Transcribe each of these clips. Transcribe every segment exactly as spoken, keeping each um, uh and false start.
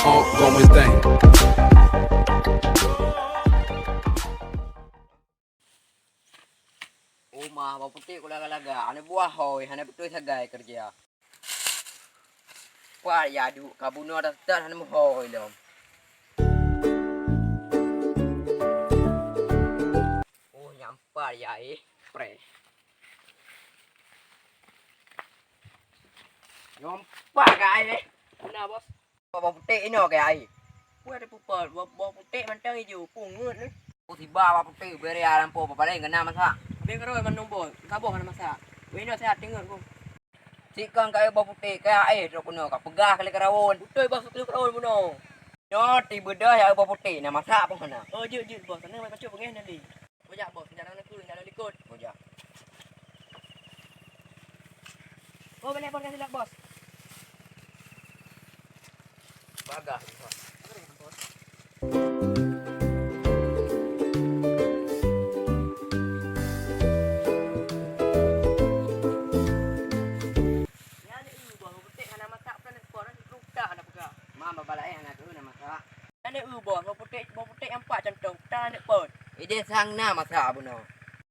Hawk gon main thing. Uma bawang putéh ku laga-laga, hana buah hôi, hana beutôi sagai keureuja. Pat ya duek ka bunoe ata seutôt hana meuhôi lom. Oh, nyan pat ya, eh. Preh. Nyoe pat ka, eh. Nah, Bos. Bawang putéh inoe keu ai. Peue teupeupot, bawang, bawang putéh mantong ijo, peue ngeut lé. Ku siba bawang putéh, bri alam po, paléng keunan masak. Bri keurôi mandum bos, saboh hana masak. Weh inoe sihat teungeut ku. Sikon ka bawang putéh, ka aé trok keunoe, ka peugah kali karaun. Beutôi bos, beutôi karaun bunoe. Nyoe ti beudôh ya bawang putéh, na masak pun hana. Oh, jeuet, jeuet bos, sana bacut peungéh nanti. Bujak bos, jangan neukeu, jangan likot. Bujak. Oh, boleh bos, kasih lihat bos. Bagah. Nyan, eh, bos, beutôi hana masak, pernah neukot, neukot, hana peugah. Ma, babah laén hana keu na masak. Aneuk eu boh, boh putéh, boh putéh nyang pat cantong, tan aneuk pon. Idéh sang na masak bunoe.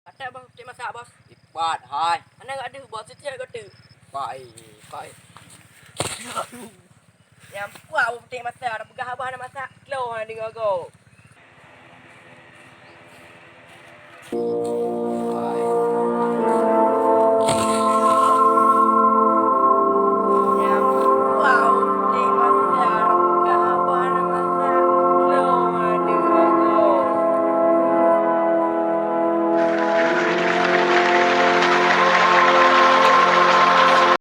Atak boh putéh masak, bos. Ipat hai. Aneuk gak deuh, bos, setiap gak deuh. Pai, pai. Nyang puak boh putéh masak, dah peugah abah nak masak, tlo hana deungoe gob.